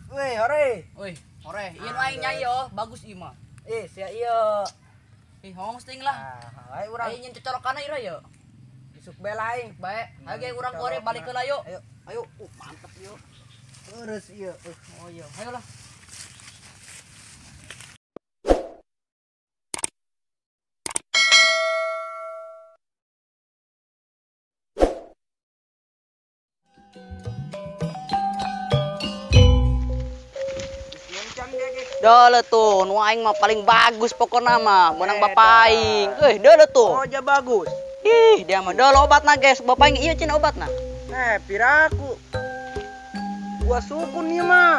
Weh, hore. Wih, hore. Ieu nu aing nyai oh, bagus ieu mah. Eh, sia ieu. Ih, ngomong sting lah. Ah, ayo urang. Aing nyen cocorokanna ira ye. Isuk bae lah aing. Bae, ayo ge urang kore balik heula yuk. Ayo, ayo. Mantep yuk. Terus ieu. Oh iya, ayo lah. Dole tuh, nu aing mah paling bagus pokokna mah, menang bapak aing. Eh, dole tuh. Oh, ja bagus. Ih, dia mah dole obatna guys, bapak aing ieu cina obatna. Eh, piraku. Gua sukun ieu mah.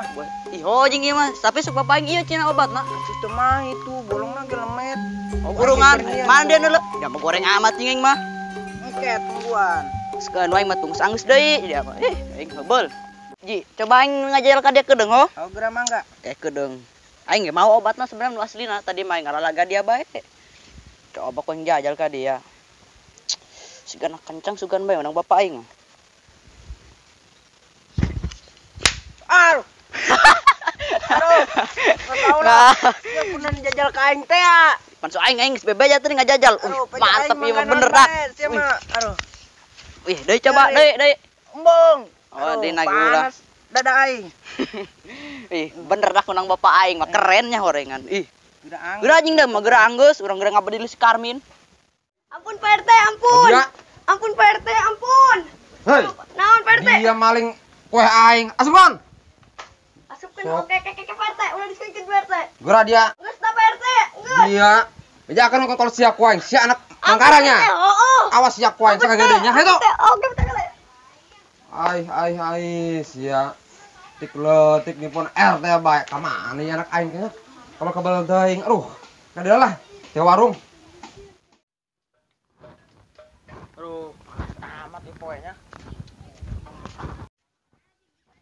Ih, hojing ieu mah, tapi sok bapak aing ieu cina obatna. Itu mah itu bolongna ge lemet. Oh, burungan. Mana dia dole? Dia mah goreng amat jeung aing mah. Engke tungguan. Sekeun aing mah tunggu anggeus deui dia mah. Ih, aing heubeul. Ji, coba aing ngajal ka dia kedeung ho. Oh, geura mangga. Kayak kedeung. Aing ge mau obatna sebenarnya nu aslina tadi mah ngalalaga dia bae. Coba ku aing jajal ka dia. Sigana kencang sugan bae menang bapak aing. Aduh. Aduh. Tahu lah. Ya punan jajal ka aing teh ya. Pan so aing aing geus bebeja teh ngajajal. Mantep ieu mah bener dah. Aduh. Wih, deui coba deui deui. Embung. Oh, deui nagih ulah. Dada aing. Ih, bener dah kunang bapak aing mah kerennya horengan. Ih. Geura anjing dah mah geura anggeus, urang geura ngabedil si Karmin. Ampun Pak RT, ampun. Ya. Ampun Pak RT, ampun. Hei. Naon Pak RT? Dia maling kue aing. Asupkeun. Asupkeun. Oke, oke, oke Pak RT, ulah disikeun Pak RT. Geura dia. Geus da Pak RT, geus. Dia. Bejakeun kalau sia ku aing, sia anak mangkaranya. Awas sia ku aing sagedenya hetu. Oke, betul. Ai ai ai sia. Tik letik nippon RT bae ka mana ya anak aing kayaknya. Kalau kebal teuing, aduh, kada lah, teh warung. Aduh, panas amat nih poenya.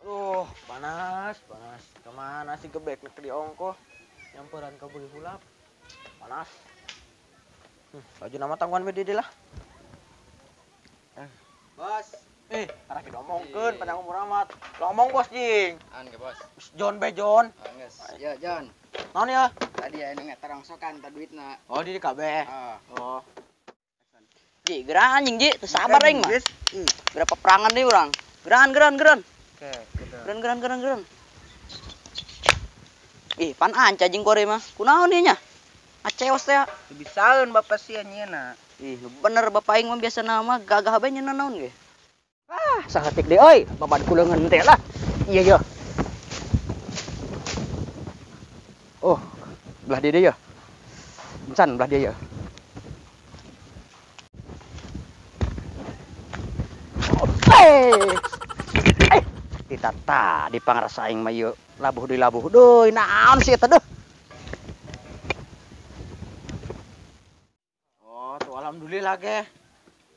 Aduh, panas, panas. Kemana sih gebek nek di ongkoh? Nyamperan ka beuh hulap. Panas. Baju nama tangguhan BDD lah. Bos. Arah kita omongkeun panjang umur amat. Lo omong bos jing. An ke bos. John be John. Geus. Ya John. Naon ya? Tadi aya nu ngetarongsokan ta duitna. Oh, di KB. Oh. Ji, geura anjing ji, teu sabar aing mah. Berapa perangan deui urang. Geran geran geran. Oke, gitu. Geran geran geran geran. Ih, pan anca jeung kore mah. Kunaon ieu nya? Aceos teh. Bisaeun bapak sia nyeuna. Ih, bener bapak aing mah biasana mah gagah bae nyeuna naon ge. Ah, saeutik deui euy, babad kuleungeun teh lah. Iya ya. Oh, belah dieu ya. Encan belah dieu ya. Eh, ditata di pangrasa aing mah ieu labuh deui labuh deui. Naon sih eta deuh? Oh, tuh alhamdulillah ge.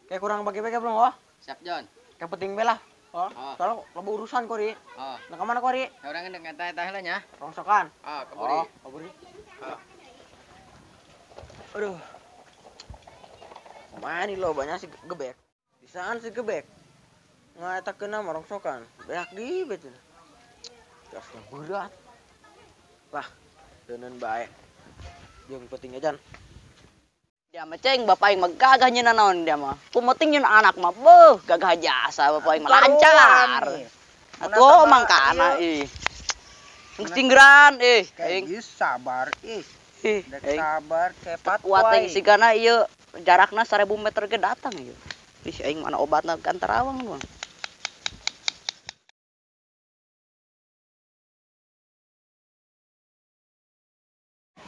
Kayak kurang bagi-bagi belum, oh? Siap, John. Yang penting be lah. Oh, soalnya loba urusan kori. Oh. Nah, kemana kori? Ya urang dengan teh heula nya. Rongsokan. Ah, keburi. Oh, keburi. Oh. Aduh. Kumaha nih lo banyak si gebek. Bisaan si gebek. Ngaetakeun mah rongsokan. Beak di be cenah. Gasnya berat. Lah, deuneun bae. Jeung penting aja. Dia mah ceng bapak aing mah gagah nyeuna naon dia mah. Pumeting nyeuna anak mah beuh gagah jasa bapak aing mah lancar. Atuh mangkana ih. Geus tinggeran ih. Aing sabar ih. Dek sabar cepat kuat aing sigana ieu jarakna 1000 meter ge datang ieu. Ih aing mana obatna kan terawang mah.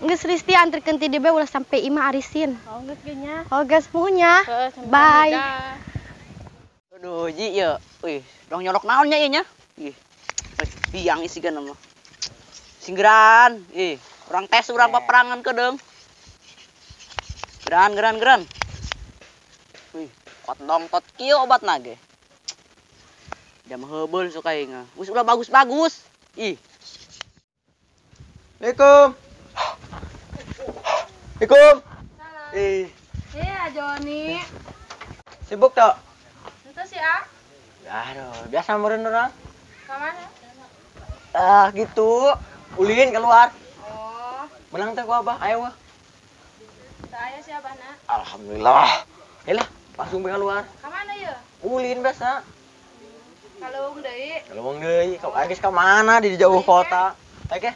Geus Risti anterkeun ti dieu ulah sampai imah arisin. Oh, geus ge nya. Oh, geus muhun nya. Bye. Aduh, ji ye. Wih, dong nyolok naon nya ieu nya? Ih. Wih, biang isigana mah. Singgeran, ih, urang tes urang peperangan kedeung. Geran geran geran. Wih, kot dongtot kieu obatna ge. Dia mah heubeul sok aing. Geus ulah bagus-bagus. Ih. Assalamualaikum. Assalamualaikum. Salam. Iya, Joni. Sibuk tok? Itu sih, ah. Aduh, biasa meureun urang. Ka mana? Ah, gitu. Ulin keluar. Oh. Menang teh ku Abah, ayo wah. Saya si Abahna. Alhamdulillah. Yalah, langsung bae keluar. Ka mana ieu? Ulin biasa. Kaleuweung deui. Kaleuweung deui, ka geus ka mana di jauh kota. Oke.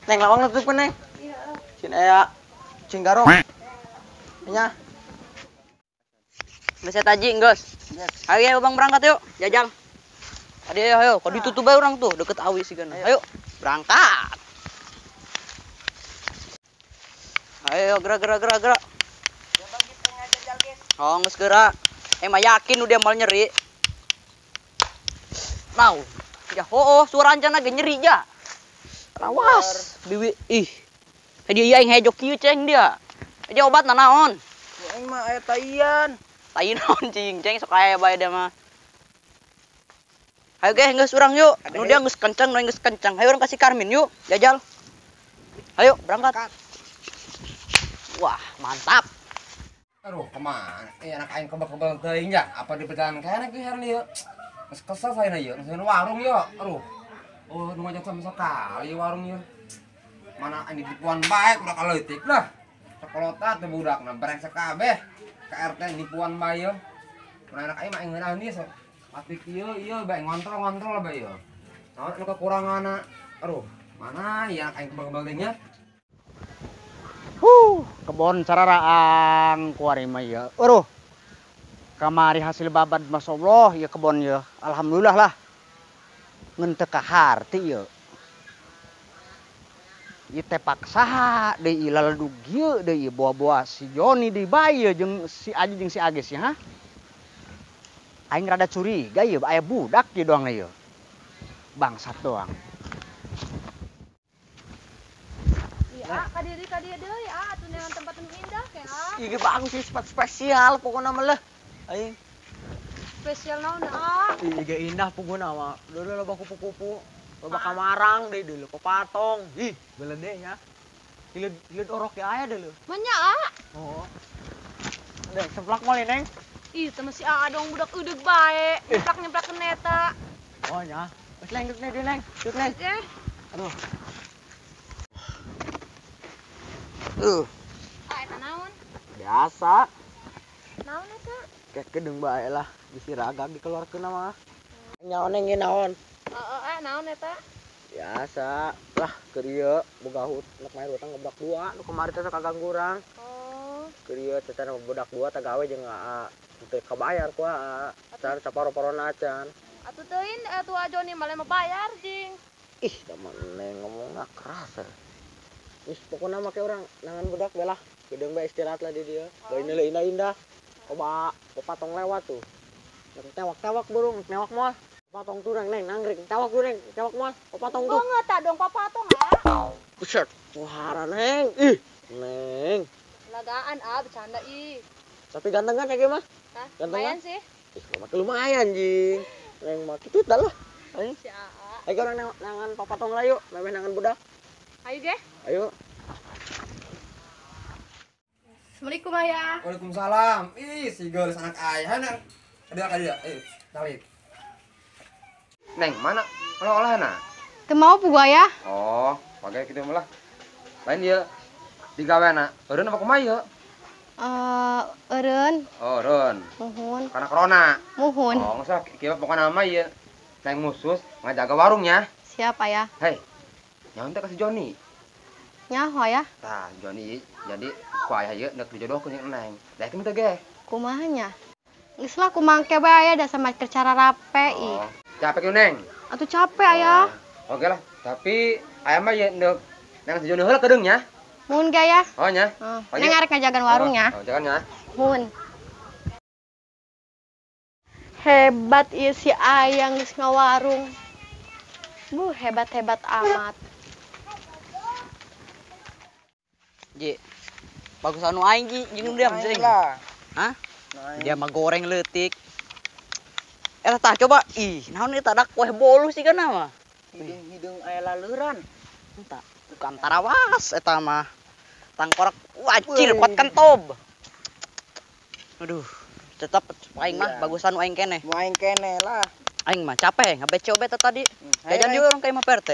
Neng lawang tutup neng. Iya. Cin aya cing garong. Nya. Geus eta Ji, geus. Ayo ya Bang berangkat yuk, jajang. Adi ayo ayo, kok ditutup bae urang tuh deket awi sigana. Ayo, berangkat. Ayo gerak gerak gerak gerak. Oh, geus gerak. Mah yakin udah mal nyeri. Mau. Ya oh, suara ancana ge nyeri ja. Awas, biwi ih. Dia aing hejo kieu ceng dia. Dia obat naon? Aing mah aya taian. Tai naon cing, ceng sok aya bae dia mah. Ayo ge geus urang yuk. Nu dia geus kenceng, nu geus kenceng. Ayo urang kasih Karmin yuk, jajal. Ayo berangkat. Wah, mantap. Aduh, kemana? Anak aing kebel-kebel teuing ya. Apa di perjalanan kayaknya ge heran ieu. Geus kesel saya ieu, geus warung ieu. Aduh. Oh, nu ngajak sama sekali warung ieu. Mana aing ditipuan bae udah kaleutik lah. Cokolotat teh budakna brengsek kabeh. Ka RT nipuan bae ieu. Mun anak aing mah aing ngeunaheun ieu sok. Pati kieu ieu bae ngontrol-ngontrol bae ieu. Naon anu kekuranganna? Aduh, mana ieu anak aing kebel-kebel teuing nya. Kebon cararaang kuari mah ieu. Aduh. Kamari hasil babad masyaallah ieu kebon ieu. Alhamdulillah lah. Ngan teu kaharti ieu. Ieu teh paksaha deui laledug ieu deui boa-boa si Joni deui bae ieu jeung si Aji jeung si Agis ya, ha? Aing rada curiga ieu aya budak ieu doang ieu. Bangsat doang. Iya, ka dieu deui ah atuh neangan tempat nu indah ke ah. Ih, bagus sih tempat spesial pokona mah leh. Aing spesial naon ah? Ih, ge indah pokona mah. Dulu loba kupu-kupu, loba kamarang deui deuleu papatong. Ih, beledeh nya. Hileud orok ge aya deuleu. Manya ah? Oh. Deh, seplak moal Neng. Ih, teh masih aa dong budak eudeg bae, nyeplak-nyeplakeun eta. Oh nya. Geus Neng, geus Neng, Neng. Geus Neng. Aduh. Ah, eta naon? Biasa. Naon eta? Kayak kedeng bae lah, bisi ragag dikeluarkeun mah. Nyaon neng ieu naon? Heeh, naon eta? Biasa lah keur ieu boga hutang nek main hutang ke budak dua, nu kamari teh sok kaganggu urang. Oh. Keur ieu teh budak dua teh gawe jeung aa teu kabayar ku aa. Car saparo-parona acan. Atuh teuing atuh Joni mah mah bayar jing. Ih, da mah neng ngomongna keras. Ih, pokoknya make urang nangan budak bae lah. Gedeung bae istirahat lah di dieu. Bae neuleuh indah-indah. Coba papatong lewat tuh. Neng tewak-tewak burung, newak moal. Papatong tuh neng neng nangring, tewak tuh neng, tewak moal. Papatong tuh. Banget tak dong papatong ah. Buset, wahara neng. Ih, neng. Lagaan ah bercanda ih. Tapi ganteng kan kayak mah? Hah? Ganteng lumayan kan? sih. Ih, mah lumayan jing. Neng mah kitu dah lah. Ayo. Si Aa. Ayo orang nangan papatong lah yuk, memeh nangan budak. Ayo ge. Ayo. Assalamualaikum ayah. Waalaikumsalam. Ih, si geus anak ayah nang. Ada ka dia. Tarik. Neng, mana? Olah-olahna? Teu mau pugu ayah. Oh, pakai kitu mah lah. Lain ieu digawena. Eureun apa kumaha ieu? Eureun. Oh, eureun. Muhun. Karena corona. Muhun. Oh, geus lah kieu pokona mah ieu. Neng musus ngajaga warungnya. Siap ayah. Hei. Nyaho teh ka si Joni. Nyaho ayah. Tah, Joni jadi ku ayah ieu neuk dijodohkeun jeung Neng. Daekeun teh ge. Kumaha nya? Geus lah kumangke bae ayah da sama keur cara rape ih. Oh, capek ieu Neng. Atuh capek ayah. Oh, oke lah, tapi ayah mah ieu neuk nang si Joni heula kedeung nya. Muhun ge ayah. Oh nya. Oh, Neng arek ngajagan warungnya. Oh, jagan nya. Muhun. Hebat ieu si ayah geus ngawarung. Bu, hebat-hebat amat. Ji. Bagus anu aing Ji, jeung dia cing. Hah? Dia mah goreng leutik. Eta tah coba ih, naon eta da kue bolu sih kana mah. Hideung-hideung aya laleuran. Entah, bukan tarawas eta mah. Tangkorak wajir kuat kentob. Aduh, tetap aing mah bagusan aing keneh. Mu aing keneh lah. Aing mah capek ngabeco beta tadi. Jajan juga orang ka imah Pak RT.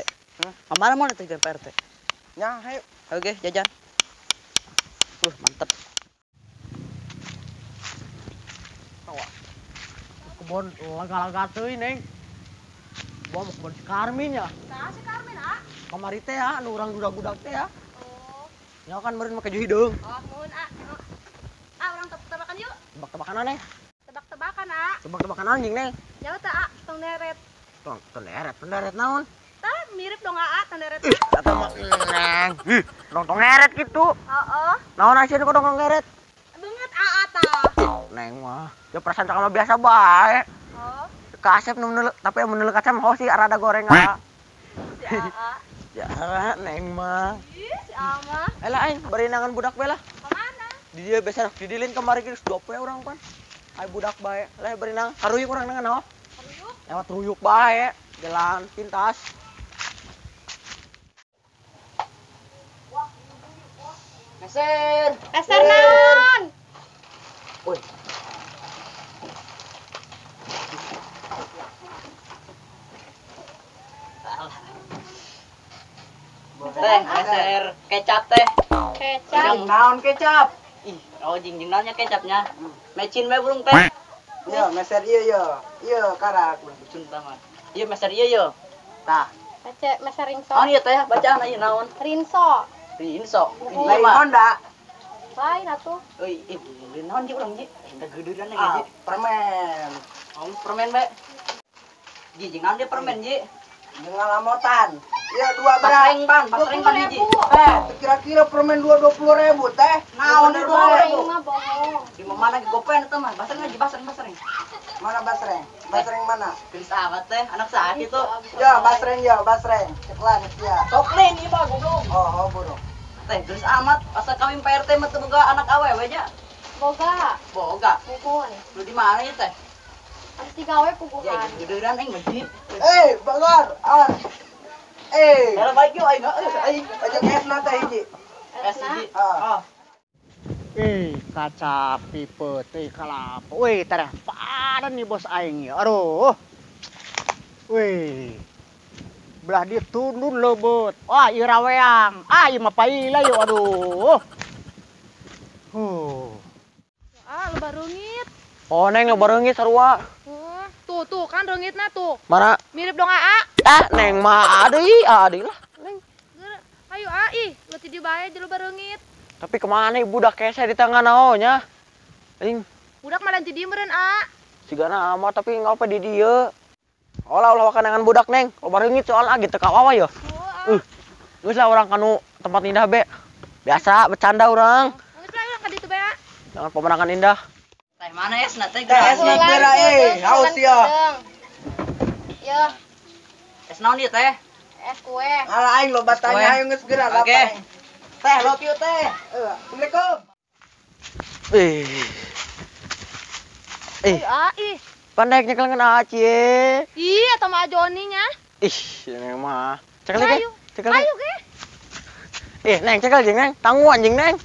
Mana mau teh Pak RT? Nya, hayu. Oke, jajan. Mantep. Kebon laga-laga teuing, Neng. Bawa mau kebon si Karmin ya. Saha si Karmin, ah? Kamari teh ya, nu urang gudak-gudak teh ya. Oh. Nya kan meureun make hideung. Oh, nuhun, ah. Ah, urang tebak-tebakan yuk. Tebak-tebakan Neng. Tebak-tebakan, ah. Tebak-tebakan anjing, Neng. Jauh teh, ah, tong deret. Tong deret, tong deret naon? Tah, mirip dong, ah, tong deret. Ih, eta mah Neng. Ih, dong tong deret kitu. Heeh. Naon aseun kok dong deret? Beungeut aa tah. Neng mah, ya perasaan cakap mah biasa bae. Oh. Ka Asep nu meuneuleuk, tapi yang meuneuleuk kaca mah sih rada goreng ah. Si aa. Ya, Neng mah. Ih, si aa mah. Elah aing bari nangan budak bae lah. Kemana? Di dieu biasa didilin kamari geus 2 poe urang pan. Ai budak bae. Lah bari nang karuyuk urang nangan naon? Karuyuk? Lewat ruyuk bae, jalan pintas. Meser. Meser naon? Woi. Teh, meser kecap teh. Kecap. Naon kecap? Ih, oh jing jing naonnya kecapnya. Mecin we burung teh. Yo, meser ieu yo. Ieu karak. Lucun banget. Ieu meser ieu yo. Tah. Baca meser rinso. Naon ieu teh bacaan ieu naon? Rinso. Rinso. Lain Honda. Lain atuh. Euy, ih, naon ji urang ji? Teh geudeureunan ge ji. Permen. Oh, permen bae. Ji, jeung naon dia permen ji? Jeung ngalamotan. Iya, dua berat. Pasreng pan, pasreng pan hiji. Eh, kira-kira permen 2 20.000 teh. Naon 20.000? Mah bohong. Di mana ge gopen eta mah? Basreng aja, basreng, basreng. Mana basreng? Basreng mana? Gelis amat teh, anak saha kitu? Ya, basreng ya, basreng. Ceklan ya. Soklin ieu mah goblok. Oh, oh burung. Teh gelis amat, asa kawin Pak RT mah teu boga anak awewe nya. Boga. Boga. Muhun. Lu di mana ieu teh? Harus digawe Ya puguhan. geudeureunan aing mah ji. Eh, bangor. Awas. Eh, Kalau baik yuk aing euy aing. aja esna teh hiji. Es hiji. Ah. Oh. Ih, kaca pipe teh kalapa. Wih, tarah padan nih bos aing ya. Aduh. Wih. Belah dia tundun lebet. Wah, ieu raweang. Ah, ieu mah paila yeuh aduh. Huh. Ah, loba reungit. Oh, Neng loba reungit sarua. Oh, tuh tuh kan reungitna tuh. Mana? Mirip dong aa. Ah, Neng mah aduh, aduh lah. Neng. Ayo aa ih, lu ti dieu bae jeung loba reungit. Tapi kemana ibu budak kese di tangan naonnya? Aing Budak mah ti dieu meureun aa. Sigana amat tapi ngapa di dieu. Olah ulah wakan budak Neng, loba reungit soalna gitu kawawa yo. Oh, aa. Geus lah urang kanu tempat indah be. Biasa bercanda urang. Geus lah urang ka ditu bae aa. Jangan pemenangan indah. Teh mana esna teh? Teh esna geura eh, haus ya. Ya, Es naon ieu teh? es kue. Alah aing loba tanya aing geus geura Oke. lapar. Teh love you teh. Eh, Assalamualaikum. Eh. Eh, Ayo aa ih. pandai nyekel ngeun aci. Ih, eta mah Joni nya. Ih, Neng mah. Cekel ge. Ayo. Cekel ge. Ayo ge. Eh, Neng, cekel jeung Neng. Tangguhan jeung Neng.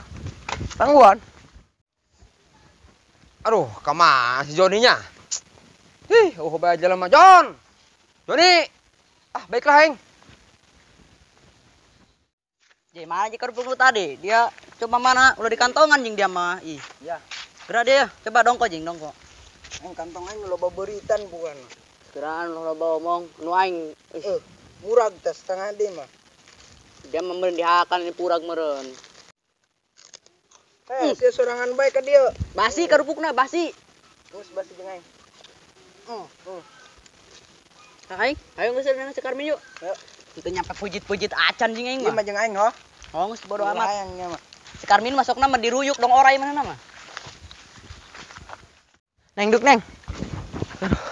Tangguhan. Aduh, kemana si Joninya? Ih, oh bae jalan mah Jon. Joni. Ah, baiklah aing. Ji, mana ji kerupuk lu tadi? Dia coba mana? Udah di kantongan jing dia mah. Ih. Ya. Gerak dia, coba dongko jing dongko. Aing kantong aing loba beritan bukan. Sekarang lu loba omong nu aing. Ih, Eh, murag teh setengah deui mah. dia mah meureun dihakan ini purag meureun. Eh, sia sorangan bae ka dieu. Basi kerupukna, basi. Geus basi jeung aing. Aing, ayo geus nang si Karmin yuk. Ayo. Itu nyampe pujit-pujit acan jing aing Ieu mah. mah jeung aing ho. Oh, geus bodo amat. Hayang nya mah. Si Karmin masukna mah diruyuk dong orai mana mah. Neng duk Neng. Aduh.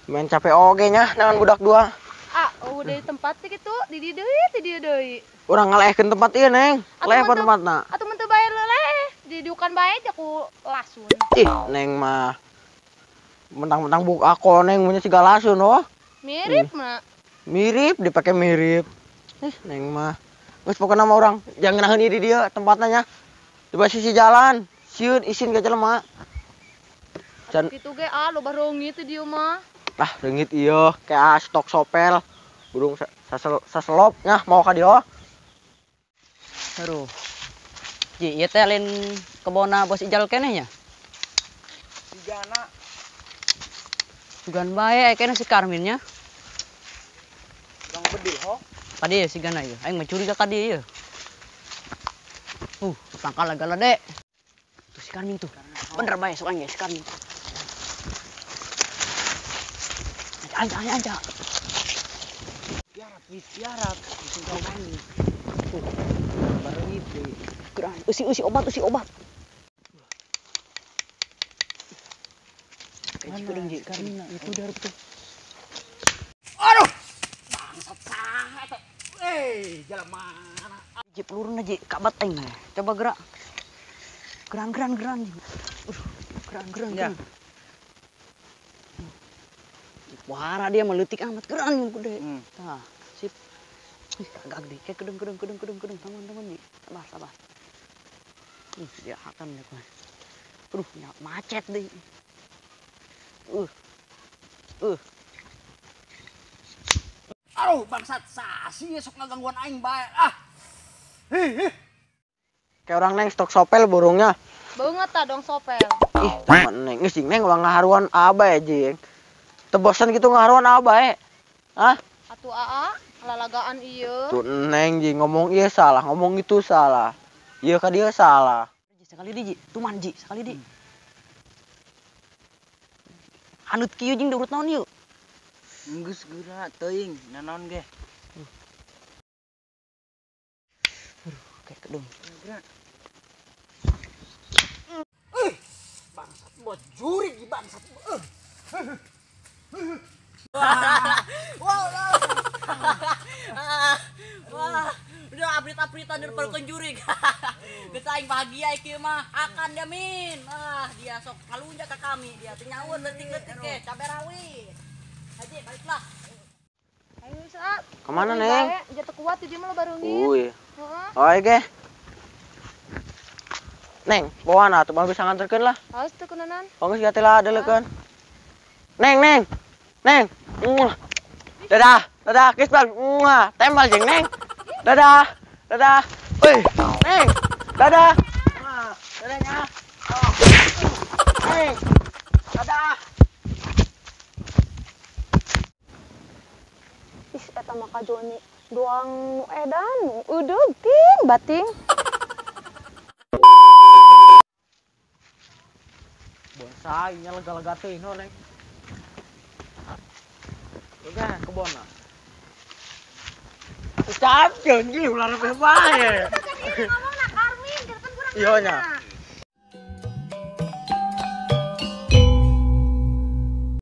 Main capek oge nya nangan budak dua. Ah, oh dari tempat teh kitu, di dieu deui, di dieu deui. Urang ngalehkeun tempat ieu Neng. Atuh Leh mantep. tempatna. Atuh mun teu bae leleh, di diukan bae aja ku lasun. Ih, Neng mah. Mentang-mentang buk aku Neng punya segala lasun oh. Mirip mah. Mirip dipakai mirip. Ih, Neng mah. Geus pokona mah urang jangan ngeunaheun ieu di dieu tempatna nya. Di bawah sisi jalan, sieun isin ka jelema. Can Kitu ge ah loba reungit di dieu mah. Ah, leungit ieu kayak stok sopel. Burung saselop nya mau ka dieu. Aduh. Ji, ieu teh lain kebona Bos Ijal keneh nya? Sigana. Sugan bae keneh si Karmin nya. Urang bedil ho. Ka dieu sigana ieu. Aing mah curiga ka dieu ieu. Tangkal galade. Tuh si Karmin tuh. Bener bae sok aing ge si Karmin. Anca anca anca. Tiarap, tiarap, singkong kami. Tuh, baru itu. Gerang, usi usi obat, usi obat. Kayak cikedeng ji, Karmin itu darah tuh. Aduh, bangsat saha eta. Eh, jalan mana? Ji peluruna ji, kabat aing mah. Coba gerak. Gerang gerang gerang. Gerang gerang gerang. Wara dia meletik amat gerang gede. Tah, sip. Ih, kagak deh. Kayak kedeng kedeng kedeng kedeng kedeng teman-teman nih. Sabar, sabar. Ih, dia akan deh. Aduh, macet deh. Aduh, bangsat sasi sok ngagangguan aing bae. Ah. Hih. Kayak orang neng stok sopel burungnya. Banget ta dong sopel. Ih, teman neng geus neng ulah ngaharuan abae jeung. Tebosan gitu ngaharuan abae. Hah? Atuh aa, lalagaan ieu. Tuh neng ji ngomong ieu salah, ngomong itu salah. Ieu ka dieu salah. Sekali di ji, tuman ji, sekali di. Hanut kieu jeung diurut naon ieu? Geus geura teuing, nanaon ge. Aduh, kayak kedung. Geura. Bangsat bos jurig bangsat. Wow, wah, udah update-updatean dari para jurig. Geus aing bahagia ieu mah, akan jamin. Ah, dia sok ngalunjak ka kami, dia teh nyaun leutik-leutik ge, cabe rawit. Haji, baliklah. Ayo, Sa. Kemana, Neng? Jatuh kuat di mah lo barungin. Uy. Oh, ge. Neng, bawa na atuh mah bisa nganterkeun lah. Haus teu kunanan. Oh, geus gate lah adeulekeun. Neng, Neng. Neng. Dadah, dadah, kiss bang. Tembal jeung Neng. Dadah, dadah. Woi, Neng. Dadah. Dadah nya. Neng. Dadah. Ih, eta mah ka Joni doang nu edan, nu eudeug ting bating. Bonsai nya lega-lega teh no, Neng. Udah kebon lah. Ucapkeun ge ulah rebe bae. Kan ngomong na Karmin, kan kurang. Iya nya.